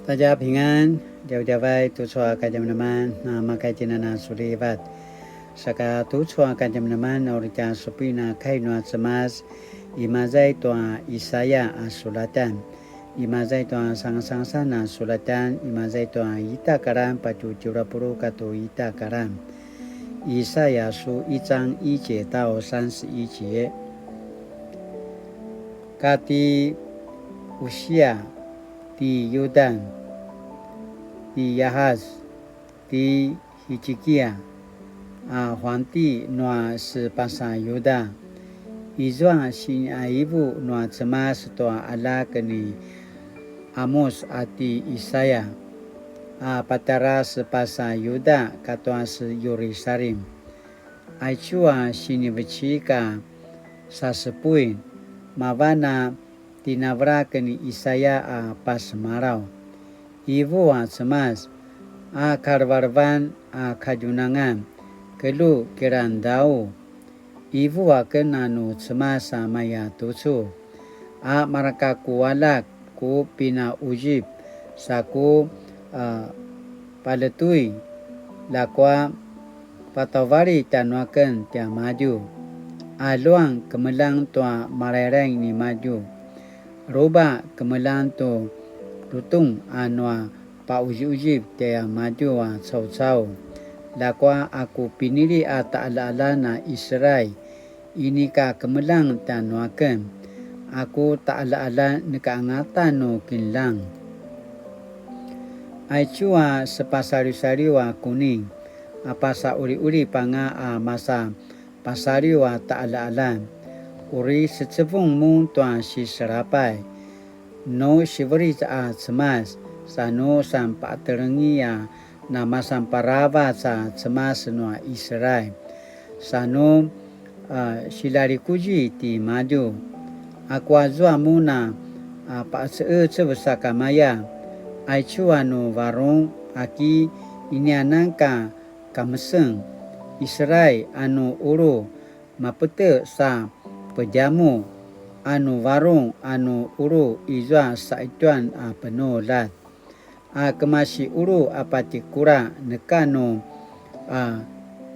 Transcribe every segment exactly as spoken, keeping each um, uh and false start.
大家平安, djavadjavay tucu a kadjamadjaman, na makaitinan a sulivat. Saka tucu a kadjamadjaman, uri tja supin a kai nua Cemas, imaza i tua Isaya a sulatan. Imaza i tua sangasangasan a sulatan, imaza i tua ita karan, patje tjelu a puluq katua ita karan. 以赛亚书一章一节到三十一节。 Kati Usia, ti Yudan, ti Yahaz, ti Hizikiya, a huangti nua sepasa Yuda. Izua siniqaivu nua Cemas tua aljak ni Amus a ti Isaya, a patjara sepasa Yuda katua se Yirusalim. Aicu a sinivecik a sasepuin, mavan a tinavelak ni Isaya a pasemalaw. Ivu a Cemas, a kalevelevan a kadjunangan, kelju kilangdau. Ivu aken a nu Cemas a maya tucu, a mareka ku aljak ku pinaquzip, sa ku, a, paletui, ljakua patauvalji tjanuaken tiamadju. A luang kemeljang tua malailai nimadju. Ruba kemeljang tu lutung a nua paquziquzip tiamadju a caucau. Ljakua a ku pinili a taqaljaqaljan a Israil, inika kemeljang tjanuaken, a ku taqaljaqaljan neka angata nu kineljang. Aicu a sepasaliwsaliw a kuni, a pasa quliqulip anga a masa pasaliw a taqaljaqaljan. Uri secevung mun tua siselapay. Nu siveric a Cemas, sa nu sanpaqetelengi a namasan paravac a Cemas nua Israil. Sa nu, a, silalikuzi timadju. Aku azua mun a, a, paqeceqecev sakamaya. Aicu a nu varung aki inianan ka kameseng, Israil a nu qulu, mapete sa pedjamuq, a nu varung a nu qulu izua saqetjuan a penuljat. A kemasi qulu a patje kula neka nu, a,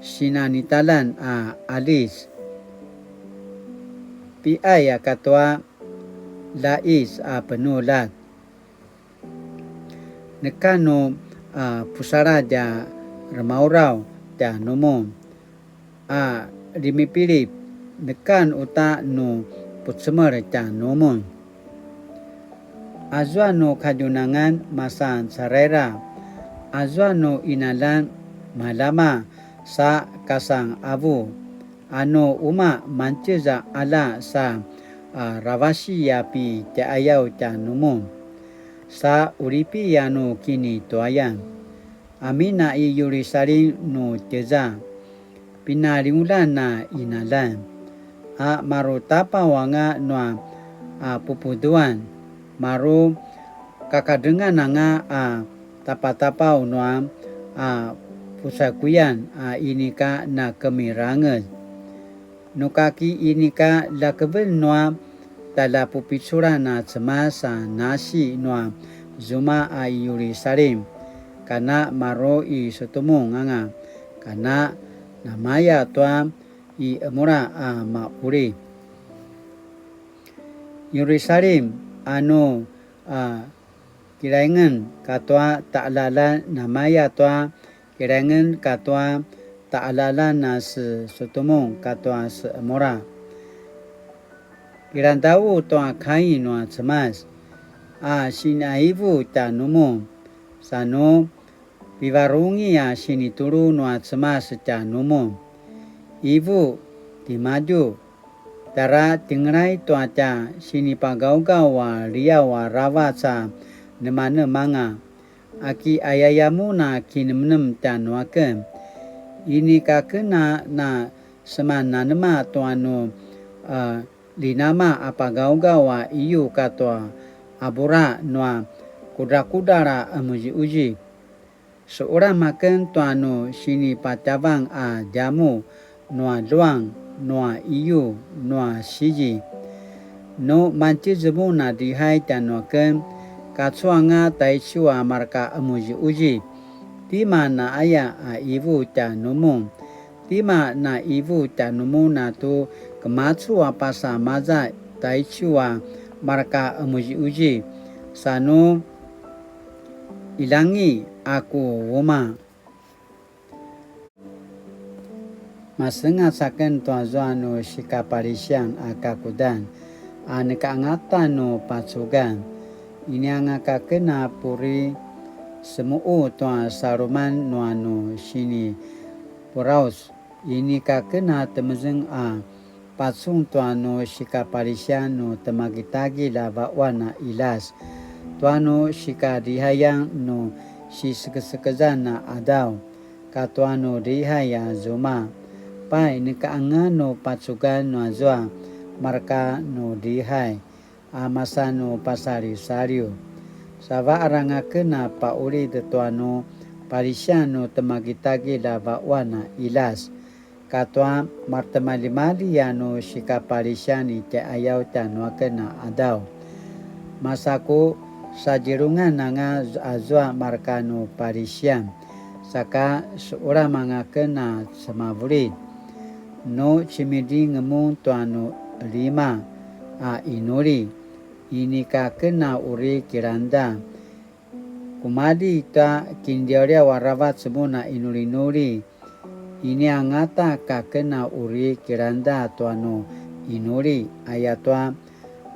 sinanitaljan a qalic. Piqay a katua ljaqis a penuljat. Neka nu, a, pusaladj a remauraw tjanumun, a limipilip, neka uta nu pucemel tjanumun. Azua nu kadjunangan masan caraira, azua nu qinaljan maljama sa kasanqavu, a nu quma mangtjez a qalja sa, a, ravasi a pitjaqayaw tjanumun, sa qulipi a nu kinituayan. Amin a i Yirusalim nu tjeza, pinalinguljan a qinaljan, a maru tapaw anga nua, a, pupuduan, maru kakadrengan anga a tapatapaw nua, a, pusakuyan a inika nakemirangez. Nukaki inika ljakeven nua tjaljapupiculan a Cemas a nasi nua zuma a i Yirusalim, kana maru i Sutumung anga, kana namaya tua i Emura a maqulip. Yirusalim, a nu, a, kilaingen katua taqaljaqaljan, namaya tua kilaingen katua taqaljaqaljan a se Sutumung katua se Emura. Kilangdau tua kai nua Cemas, a siniqaivu tjanumun, sa nu pivarungi a sinitulu nua Cemas tjanumun. Ivu, timadju, tjara tjengelay tua tja sinipagawgaw a liaw aravac a nemanemanga, aki ayaya mun a kinemnem tjanuaken. Inika ken a na semananema tua nu, a, linama a pagawgaw a iyu katua abura nua kudrakudral a qemuziquzip. Suqelam aken tua nu sinipatjavang a djamuq nua luang, nua iyu, nua sizi. Nu mangtjez mun a lihay tjanuaken, Kacuanga taicu a marka qemuziquzip, tima na aya a ivu tjanumun? Tima na ivu tjanumun a tu kemacu a pasa maza taicu a marka qemuziquzip, sa nu ilangi a ku umaq? Masengac aken tua zua nu sikapalisian a kakudan a neka angata nu pacugan. Inianga ka ken a puri semuqu tua saluman nua nu sinipuraus. Inika ken a temezeng a pacun tua nu sikapalisian nu temagitagil a vaquan a qiljas, tua nu sikadrihayan nu sisekesekezan a qadaw, katua nu drihay a zuma. Pai, neka anga nu pacugan nua zua marka nu drihay a masa nu pasalisaliw. Sa vaqar anga ken a paqulid tua nu palisian nu temagitagil a vaquan a qiljas, katua maretimaljimalji a nu sikapalisian i tjaiqayaw tjanuaken a qadaw. Masa ku sadjelungan anga azua marka nu palisian, saka suqelam anga ken a cemavulid. Nu cimiding mun tua nu lima a inuli, inika ken a uri kilangda. Kumalji ta kinliawliaw aravac mun a inulinuli, ini angata ka ken a uri kilangda tua nu inuli, ayatua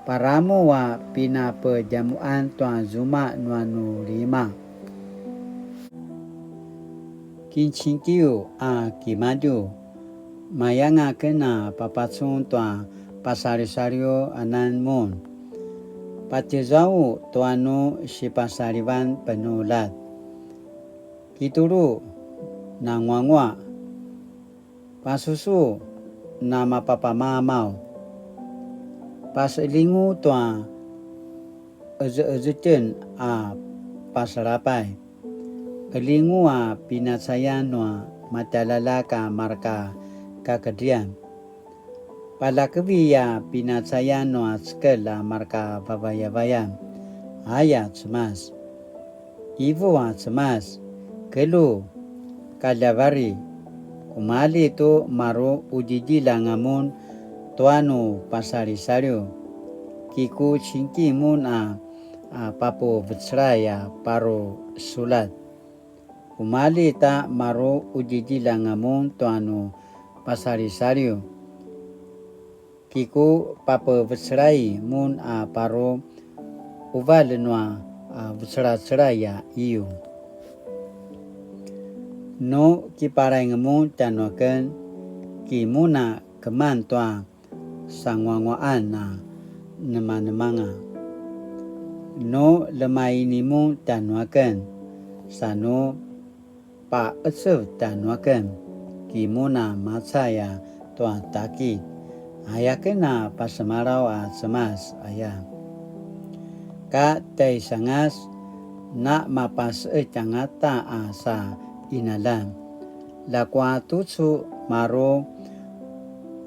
paramu a pinapedjamuqan tua zuma nua nu lima. Kincingkiu a kimadju, mayanga ken a papacun tua pasalisaliw anan mun. Patjezau tua nu sipasalivan penuljat. Kitulu, nanguanguaq. Pasusu, namapapamamaw. Paselingu tua ezeezetjen a pasalapay. Elingu a pinacayan nua matjaljaljak a marka kakedrian. Paljakevi a pinacayan nua cekelj a marka vavayavayan. Aya Cemas. Ivu a Cemas, kelju, kaljavari, kumalji tu maru qudjidjilj anga mun tua nu pasalisaliw. Kiku cingki mun a, a papuvecelay a paru sulat. Kumalji ta maru qudjidjilj anga mun tua nu pasalisaliw. Kiku papevecelay mun a paru quvalj nua, a, vecelacelay a iyu. Nu kiparaing mun tjanuaken, ki mun a keman tua sanguanguaqan a nemanemanga. Nu lemaini mun tjanuaken, sa nu paqecev tjanuaken, ki mun a macay a tua takit, aya ken a pasemalaw a Cemas aya. Ka tjaisangas, na mapaseqetj angata a sa qinaljan. Ljakua tucu maru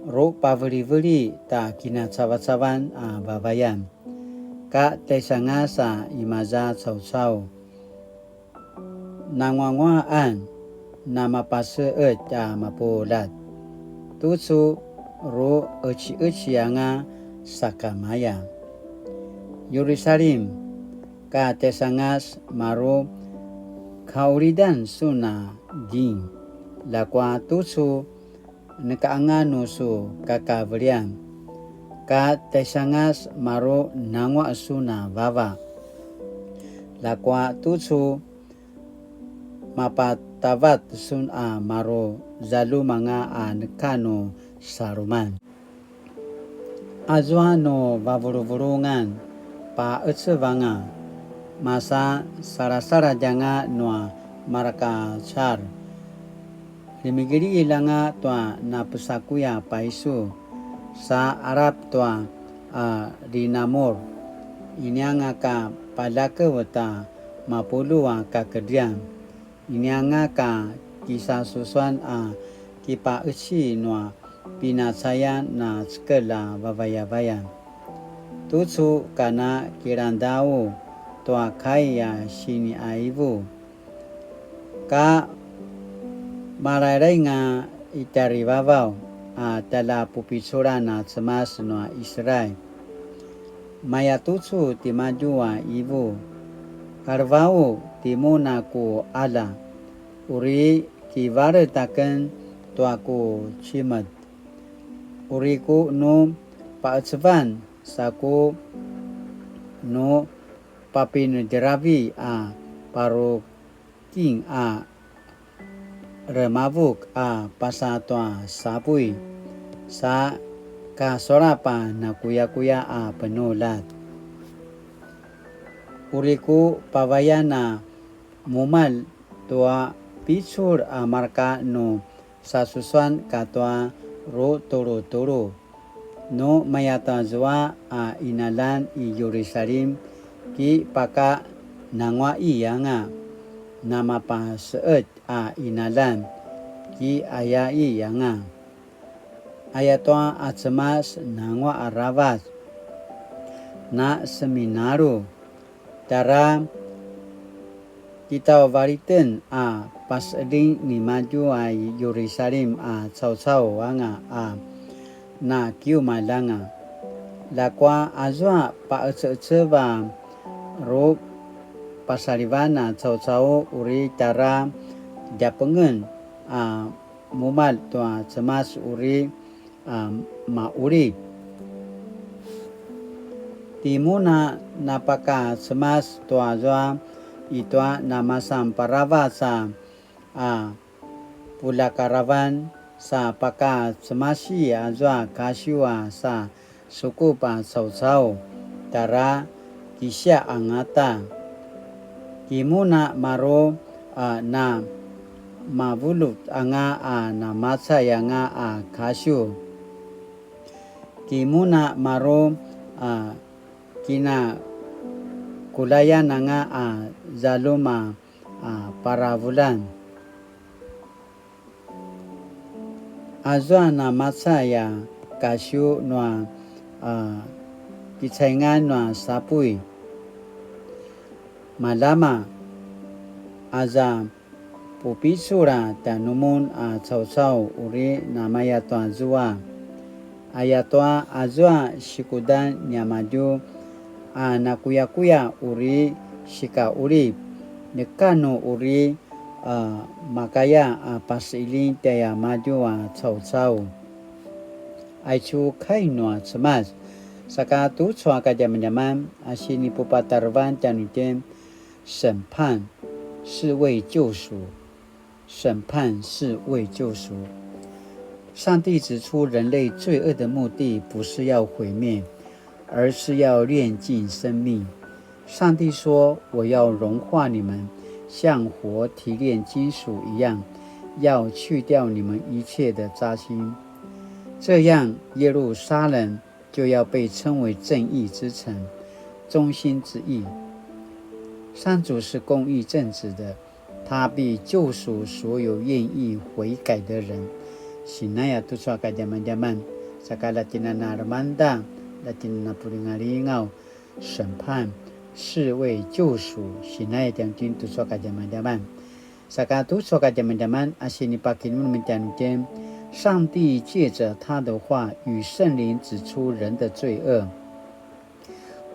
rupaveliveli ta kinacavacavan a vavayan. Ka tjaisangas a imaza caucau. Nanguanguaqan, na mapaseqetj a mapuljat. Tucu ruqeciqeci anga sakamaya. Yerusalim, ka tjaisangas maru kaulidan sun a ding. Ljakua tucu neka anga nu su kakavelian. Ka tjaisangas maru nanguaq sun a vava. Ljakua tucu mapatavat sun a maru zaljum anga a neka nu saluman. Azua nu vavuluvulungan paqecev anga, masa salasaladj anga nua marka car. Limigilgil anga tua napesakuya paisu, sa alap tua a linamur, inianga ka paljakev ta mapulu a kakedrian, inianga ka kisasusuan a kipaqeci nua pinacayan na cekelj a vavayavayan. Tucu kana kilangdau tua kai a siniqaivu. Ka malailai anga i tjarivavaw a tjaljapupiculan a Cemas nua Israil. Mayatucu timadju a ivu, kalevau timun a ku qalja, uri kivalet aken tua ku cimet. Uri ku nu paqecevan sa ku nu papinedjeravi a paruking a remavuk a pasa tua sapuy, sa kasulap a nakuyakuya a penuljat. Uri ku pavayan a mumalj tua picul a marka nu sasusuan katua rutulutulu. Nu mayatazua a qinaljan i Yerusalim, ki paka nanguaqi anga, namapaseqetj a qinaljan, ki ayaqi anga. Ayatua a Cemas nanguaq aravac, na seminalu, tjara kitauvaliten a paseqeljing nimadju a i Yerusalim a caucau anga a na kiumalj anga. Ljakua azua paqececev a rupasalivan a caucau uri tjara djapengen a mumalj tua Cemas uri a maqulip. Timun a napakacemas tua zua i tua namasan paravac a, a puljakaravan sa pakacemasi azua kasiw a sa sukup a caucau, tjara kisiaq angata. Timun a maru a na mavulut anga a namacay anga a kasiw. Timun a maru a kinakulayan anga a zaljum a, a paravuljan. Azua namacay a kasiw nua, a, kicaingan nua sapuy. Maljama aza pupicul a tjanumun a caucau uri namaya tua zua. Ayatua azua sikudan niamadju a nakuyakuya uri sikaqulip, neka nu uri a makaya a paseqeljing tjaiamadju a caucau. Aicu kai nua Cemas, saka tucu a kadjamadjaman a sinipupatarevan tjanuitjen, 审判是为救赎，审判是为救赎。上帝指出，人类罪恶的目的不是要毁灭，而是要炼净生命。上帝说：“我要融化你们，像火提炼金属一样，要去掉你们一切的渣滓。这样，耶路撒冷就要被称为正义之城，忠心之地。”上主是公义正直的，他必救赎所有愿意悔改的人。Sinaya tucu a kadjamadjaman, saka latinana remanda, latinana pulingalingaw, 审判是为救赎。Sinaya tjanuitjen tucu a kadjamadjaman. Saka tucu a kadjamadjaman a sinipakinemnem tjanuitjen, 上帝借着他的话与圣灵指出人的罪恶，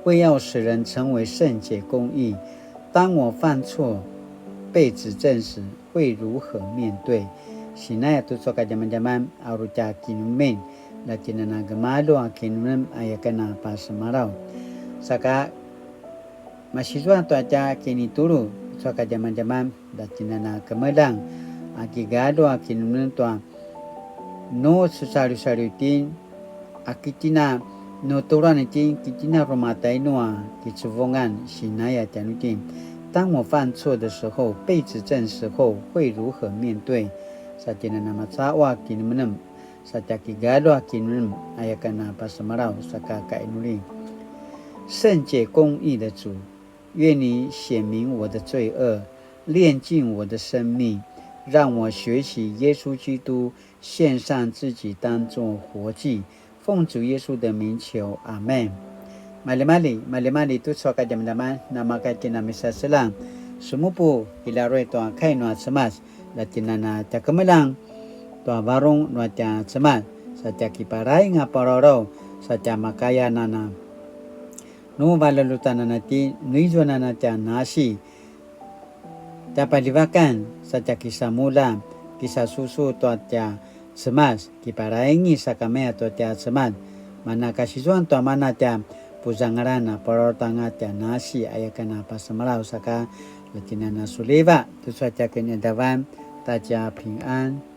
为要使人成为圣洁公义。当我犯错被指正时，会如何面对？Sinaya tucu a kadjamadjaman a uri tja kinemnem, latinana gemalju a kinemnem aya ken a pasemalaw. Saka masizua tua tja kinitulu tucu a kadjamadjaman, latinana kemeljang a kigalju a kinemnem tua nu sesaljusalju itjen, a ki tjen a nu tuluan itjen, ki tjen a rumatainu a kicevungan. Sinaya tjanuitjen, 当我犯错的时候，被指正时候，会如何面对？Sa tjen a namacaqu a kinemnem, sa tja kigalju a kinemnem, aya ken a pasemalaw, saka kainuli. 圣洁公义的主，愿你显明我的罪恶，炼净我的生命，让我学习耶稣基督，献上自己当作活祭。奉主耶稣的名求，阿们。Maljimalji, maljimalji tucu a kadjamadjaman, namaka kinamisaselang, sumupu, kilaruay tua kai nua Cemas, la tjinana tja kemeljang tua varung nua tja Cemas, sa tja kiparaing a parorau, sa tja makaya nana. Nu valelutanan a ti, nu izuanan a tja nasi, tja paljivakan, sa tja kisamulja, kisasusu tua tja Cemas, kiparaingi sakamaya tua tja Cemas, mana kasizuan tua mana tja puzangalan a parorau anga tja nasi, aya ken a pasemalaw saka, la tjinana suliva, tucu a tja kinaqadavan, ta tja pingan.